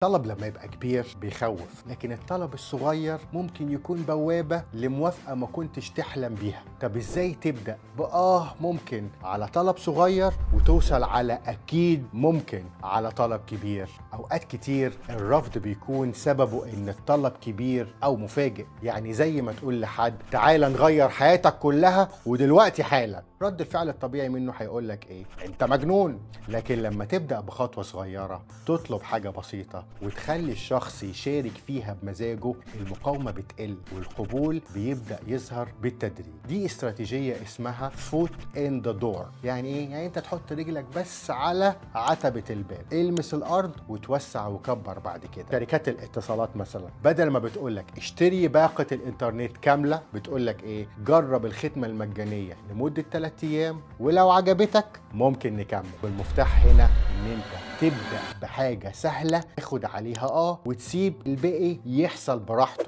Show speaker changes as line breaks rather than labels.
الطلب لما يبقى كبير بيخوف، لكن الطلب الصغير ممكن يكون بوابة لموافقة ما كنتش تحلم بيها. طب ازاي تبدأ بآه ممكن على طلب صغير وتوصل على أكيد ممكن على طلب كبير؟ أوقات كتير الرفض بيكون سببه إن الطلب كبير أو مفاجئ. يعني زي ما تقول لحد تعال نغير حياتك كلها ودلوقتي حالا، رد الفعل الطبيعي منه هيقولك إيه؟ أنت مجنون. لكن لما تبدأ بخطوة صغيرة، تطلب حاجة بسيطة وتخلي الشخص يشارك فيها بمزاجه، المقاومة بتقل والقبول بيبدأ يظهر بالتدريج. دي استراتيجية اسمها foot in the door. يعني ايه؟ يعني انت تحط رجلك بس على عتبة الباب، المس الارض وتوسع وكبر بعد كده. شركات الاتصالات مثلا بدل ما بتقولك اشتري باقة الانترنت كاملة، بتقولك ايه؟ جرب الخدمة المجانية لمدة 3 ايام ولو عجبتك ممكن نكمل. والمفتاح هنا ان انت تبدأ بحاجة سهلة تاخد عليها وتسيب الباقي يحصل براحته.